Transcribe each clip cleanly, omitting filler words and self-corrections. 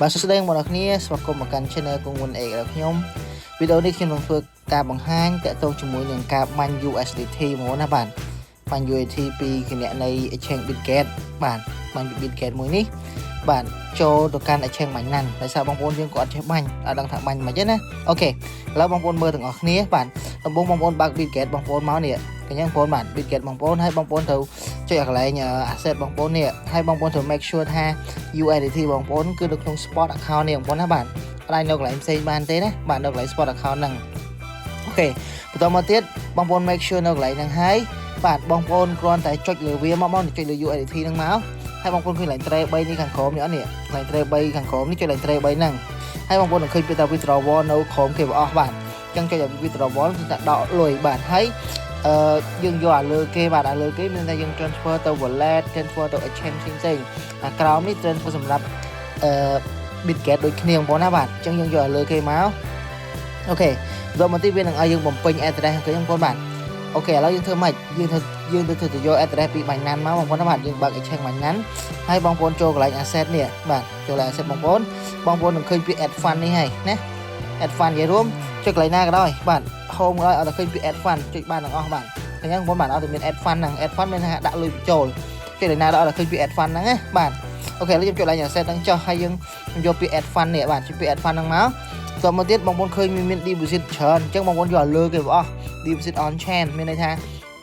បាទសួស្តីបងប្អូនគ្នាស្វាគមន៍មកកាន់ Channel គងវុនអេរបស់ខ្ញុំវីដេអូនេះខ្ញុំនឹងធ្វើការបង្ហាញតាក់ទងជាមួយនឹងការបាញ់ USDT ហ្មងណាបាទបាញ់ USDT ពីគណនី Exchange Bitget បាទបាញ់ពី Bitget មួយនេះបាទចូលទៅកាន់ Exchange Binance ដោយសារបងប្អូនយើងក៏អត់ចេះបាញ់អត់ដឹងថាបាញ់មិនទេណាOK ឥឡូវបងប្អូនមើលទាំងអស់គ្នាបាទដំបូងបងប្អូនបើក Bitget បងប្អូនមកនេះកញ្ញាបងប្អូនបាទ Bitget បងប្អូនហើយបងប្អូនត្រូវចុចកន្លែង asset បងប្អូននេះហើយបងប្អូនត្រូវ make sure ថា USDT បងប្អូនគឺនៅក្នុង spot account នេះបងប្អូនណាបាទអត់អាចនៅកន្លែងផ្សេងបានទេណាបាទនៅកន្លែង spot account ហ្នឹង OK បន្តមកទៀតបងប្អូន make sure នៅកន្លែងហ្នឹងហើយបាទបងប្អូនគ្រាន់តែចុចលើវាមកមកចុចលើ USDT ហ្នឹងមកហើយបងប្អូនឃើញកន្លែង tray 3នេះខាងក្រោមនេះអត់នេះកន្លែង tray 3ខាងក្រោមនេះចុចកន្លែង tray 3ហ្នឹងហើយបងប្អូននឹងឃើញពាក្យថា withdrawal នៅក្រោមគេបង្អស់បាទអញ្ចឹងចុចឲ្យ withdrawal គឺថាដកលុយបាទហើយអឺយើងយកអាលើគេបាទអាលើគេមានតែយើង transfer ទៅ wallet transfer ទៅ exchange ផ្សេងៗអាក្រោមនេះ transfer សម្រាប់អឺ Bitget ដូចគ្នាបងប្អូនណាបាទអញ្ចឹងយើងយកអាលើគេមក OK បន្តមកទីវានឹងឲ្យយើងបំពេញ address ឃើញបងប្អូនបាទ OK ឥឡូវយើងធ្វើម៉េចយើងធ្វើយើងទៅធ្វើទៅយក address ពី Binance មកបងប្អូនណាបាទយើងបើក exchange Binance ហើយបងប្អូនចូលកន្លែង asset នេះបាទចូលកន្លែង asset បងប្អូនបងប្អូននឹងឃើញពាក្យ add fund នេះហើយណា add fund និយាយរួមចុចកន្លែងណាក៏ដោយបាទ home ក៏ដោយឲ្យតែឃើញពាក្យ add fund ចុចបានទាំងអស់បាទអញ្ចឹងបងប្អូនបាទឲ្យតែមាន add fund ហ្នឹង add fund មានថាដាក់លុយបញ្ចូលចុចកន្លែងណាដល់ឲ្យតែឃើញពាក្យ add fund ហ្នឹងណាបាទ OK ឥឡូវយើងចុចកន្លែង asset ហ្នឹងចុះហើយយើងយកពាក្យ add fund នេះបាទចុចពាក្យ add fund ហ្នឹងមកតមកទៀតបងប្អូនឃើញមាន deposit ច្រើនអញ្ចឹងបងប្អូនយកឲ្យលើគេបងអស់ deposit on chain មានន័យថា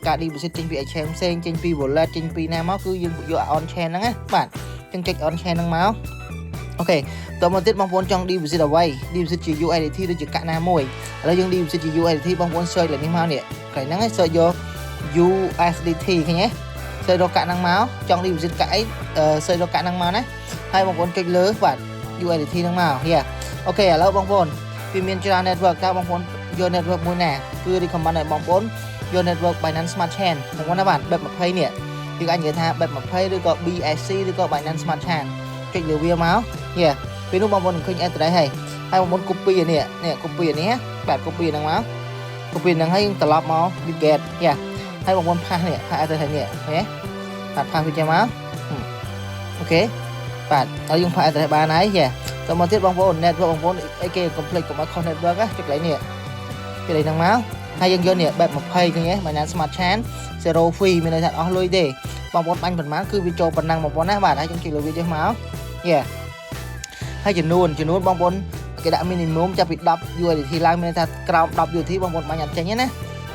ការ deposit ចេញពី exchange ផ្សេងចេញពី wallet ចេញពីណាមកគឺយើងយក on chain ហ្នឹងណាបាទអញ្ចឹងចុច on chain ហ្នឹងមក OK តមកទៀតបងប្អូនចង់ deposit អ្វី deposit ជា USDT ឬជាកាក់ណាមួយឥឡូវយើង deposit ជា USDT បងប្អូន search លើនេះមកនេះកន្លែងហ្នឹង search យក USDT ឃើញទេ search រកកាក់ហ្នឹងមកចង់ deposit កាក់អី search រកកាក់ហ្នឹងមកណាហើយបងប្អូនចុចលើបាទ USDT ហ្នឹងមកហៀ OK ឥឡូវបងប្អូនវាមានច្រើន network តើបងប្អូនយក network មួយណាគឺ recommend ឲ្យបងប្អូនយក network Binance Smart Chain បងប្អូនណាបាទ BEP20 នេះយើងអាចនិយាយថា BEP20 ឬក៏ BSC ឬក៏ Binance Smart Chain ចុចលើវាមកហៀពេលនោះបងប្អូននឹងឃើញ address ហើយហើយបងប្អូន copy អានេះនេះ copy អានេះបាទ copy ហ្នឹងមក copy ហ្នឹងហើយយើងត្រឡប់មក Bitget យ៉ាហើយបងប្អូន paste នេះ paste address នេះឃើញទេបាទ paste វាចេញមក OK បាទហើយយើង paste address បានហើយយ៉ាតមកទៀតបងប្អូន network បងប្អូនអីគេ complete កុំឲ្យខុស network ណាចុចកន្លែងនេះចុចកន្លែងហ្នឹងមកហើយយើងយកនេះ BEP20 ឃើញទេ Binance Smart Chain zero fee មានន័យថាអស់លុយទេបងប្អូនបាញ់ប៉ុន្មានគឺវាចូលប៉ុណ្ណឹងបងប្អូនណាបាទហើយយើងចុចលើវាចេះមកយ៉ាហើយចំនួនចំនួនបងប្អូនគេដាក់ minimum ចាប់ពី10 USDT ឡើងមានន័យថាក្រោម10 USDT បងប្អូនបាញ់អត់ចេញទេណា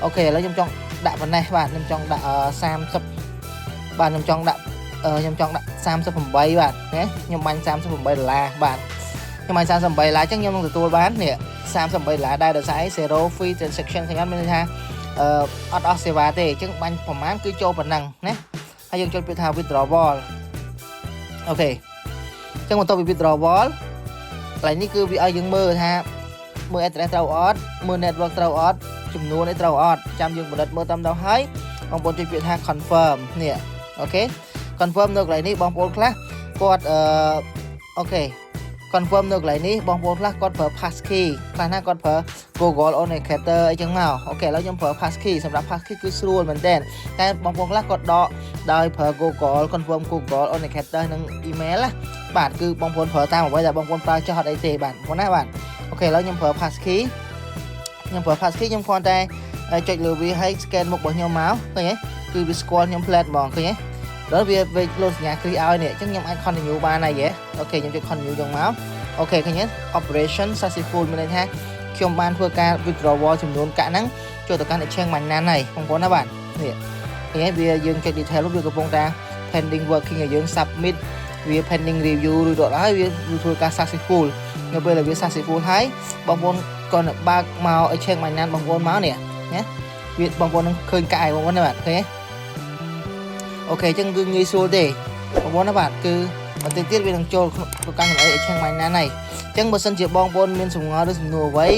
OK ឥឡូវខ្ញុំចង់ដាក់ប៉ុណ្ណេះបាទខ្ញុំចង់ដាក់30បាទខ្ញុំចង់ដាក់ខ្ញុំចង់ដាក់38បាទណាខ្ញុំបាញ់38ដុល្លារបាទខ្ញុំបាញ់38ដុល្លារអញ្ចឹងខ្ញុំនឹងទទួលបាននេះ38ដុល្លារដែរដោយសារអី zero fee transaction ឃើញអត់មានន័យថាអឺអត់អស់សេវាទេអញ្ចឹងបាញ់ប្រហែលគឺចូលប៉ុណ្ណឹងណាហើយយើងចុចពាក្យថា withdrawal OK អញ្ចឹងបន្ទាប់ពី withdrawal កន្លែងនេះគឺវាឲ្យយើងមើលថាមើល address ត្រូវអត់មើល network ត្រូវអត់ចំនួននេះត្រូវអត់ចាំយើងផលិតមើលតាមដល់ហើយបងប្អូនចុចពាក្យថា confirm នេះ OK confirm នៅកន្លែងនេះបងប្អូនខ្លះគាត់អឺ OK confirm នៅកន្លែងនេះបងប្អូនខ្លះគាត់ប្រើ passkey ខ្លះណាគាត់ប្រើ Google Authenticator អីចឹងមក OK ឥឡូវខ្ញុំប្រើ passkey សម្រាប់ passkey គឺស្រួលមែនតើតែបងប្អូនខ្លះគាត់ដកដោយប្រើ Google confirm Google Authenticator និង email ណាបាទគឺបងប្អូនប្រើតាមអ្វីដែលបងប្អូនប្រើចោះអត់អីទេបាទបងប្អូនណាបាទ OK ឥឡូវខ្ញុំប្រើ passkey ខ្ញុំប្រើ passkey ខ្ញុំគ្រាន់តែចុចលើវាហើយ scan មុខរបស់ខ្ញុំមកឃើញទេគឺវាស្គាល់ខ្ញុំ flat ហ្មងឃើញទេដល់វាវាលោតសញ្ញាគ្រីសឲ្យនេះអញ្ចឹងខ្ញុំអាច continue បានហើយយេ OK ខ្ញុំចុច continue ចឹងមក OK ឃើញទេ operation successful មានន័យថាខ្ញុំបានធ្វើការ withdrawal ចំនួនកាក់ហ្នឹងចូលទៅកាន់ exchange Binance ហើយបងប្អូនណាបាទនេះឃើញទេវាយើងចុច detail វាកំពុងតែ pending working ឲ្យយើង submit វា pending review រួចរាល់ហើយវាធ្វើការ successful នៅពេលដែលវា successful ហើយបងប្អូនក៏នឹងបើកមក exchange Binance បងប្អូនមកនេះណាវាបងប្អូននឹងឃើញកាក់ឯបងប្អូនណាបាទឃើញទេ OK អញ្ចឹងគឺងាយស្រួលទេបងប្អូនណាបាទគឺបន្តិចទៀតវានឹងចូលទៅកាន់ចំណុច exchange Binance ហើយអញ្ចឹងបើសិនជាបងប្អូនមានចម្ងល់ឬសំណួរអ្វី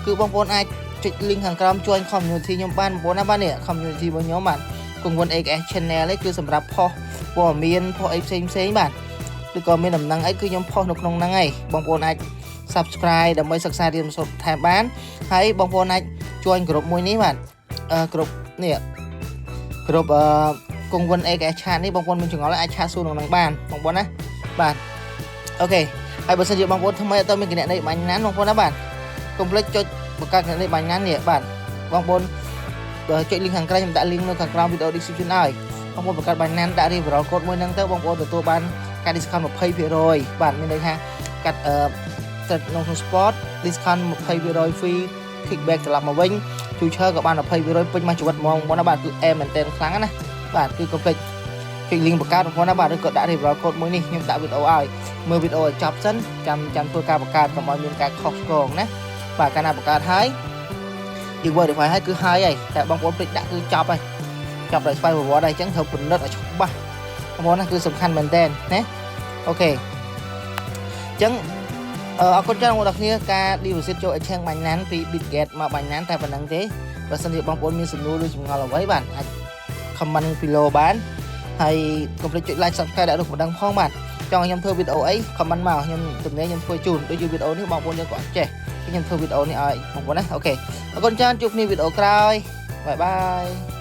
គឺបងប្អូនអាចចុច link ខាងក្រោម join community ខ្ញុំបានបងប្អូនណាបាទនេះ community របស់ខ្ញុំបាទគង្វុន AKS channel នេះគឺសម្រាប់ផុសព័ត៌មានផុសអីផ្សេងផ្សេងបាទឬក៏មានដំណឹងអីគឺខ្ញុំផុសនៅក្នុងហ្នឹងហើយបងប្អូនអាច subscribe ដើម្បីសិក្សារៀនសូត្រថែមបានហើយបងប្អូនអាច join ក្រុមមួយនេះបាទអឺក្រុមនេះក្រុមអឺគង្វុន AKS chat នេះបងប្អូនមានចម្ងល់អាច chat សួរក្នុងហ្នឹងបានបងប្អូនណាបាទ OK។ ហើយបើសិនជាបងប្អូនថ្មីអត់មានគណនី Binance បងប្អូនណាបាទកុំភ្លេចចុចបង្កើតគណនី Binance នេះបាទបងប្អូនចុច link ខាងក្រោមខ្ញុំដាក់ link នៅខាងក្រោម video description ឲ្យបងប្អូនបង្កើត Binance ដាក់ referral code មួយហ្នឹងទៅបងប្អូនទទួលបានការ discount 20%បាទមានន័យថាកាត់អឺ trade ក្នុង spot discount 20% free kickback ត្រឡប់មកវិញ future ក៏បាន20%ពេញមួយជីវិតហ្មងបងប្អូនណាបាទគឺអែមមែនទែនខ្លាំងណាស់បាទគឺកុំភ្លេចចុច link បង្កើតបងប្អូនណាបាទឬក៏ដាក់ referral code មួយនេះខ្ញុំដាក់វីដេអូឲ្យមើលវីដេអូឲ្យចប់សិនចាំចាំធ្វើការបង្កើតកុំឲ្យមានការខុសឆ្គងណាបាទកាលណាបង្កើតហើយយើង verify ហើយគឺហើយហើយតែបងប្អូនភ្លេចដាក់គឺចប់ហើយចប់ដោយស្វ័យប្រវត្តិហើយអញ្ចឹងត្រូវពិនិត្យឲ្យច្បាស់បងប្អូនណាគឺសំខាន់មែនទែនណា OK អញ្ចឹងអរគុណច្រើនបងប្អូនទាំងគ្នាការ deposit ចូល exchange Binance ពី Bitget មក Binance តែប៉ុណ្្នឹងទេបើសិនជាបងប្អូនមានសំណួរឬចម្ងល់អ្វីបាទអាច comment below បានហើយកុំភ្លេចចុច like subscribe ដាក់រូបកណ្ដឹងផងបាទចង់ឲ្យខ្ញុំធ្វើវីដេអូអី comment មកខ្ញុំទំនេរខ្ញុំធ្វើជូនដូចជាវីដេអូនេះបងប្អូនយើងក៏អត់ចេះខ្ញុំធ្វើវីដេអូនេះឲ្យបងប្អូនណា OK អរគុណច្រើនជួបគ្នាវីដេអូក្រោយ bye bye.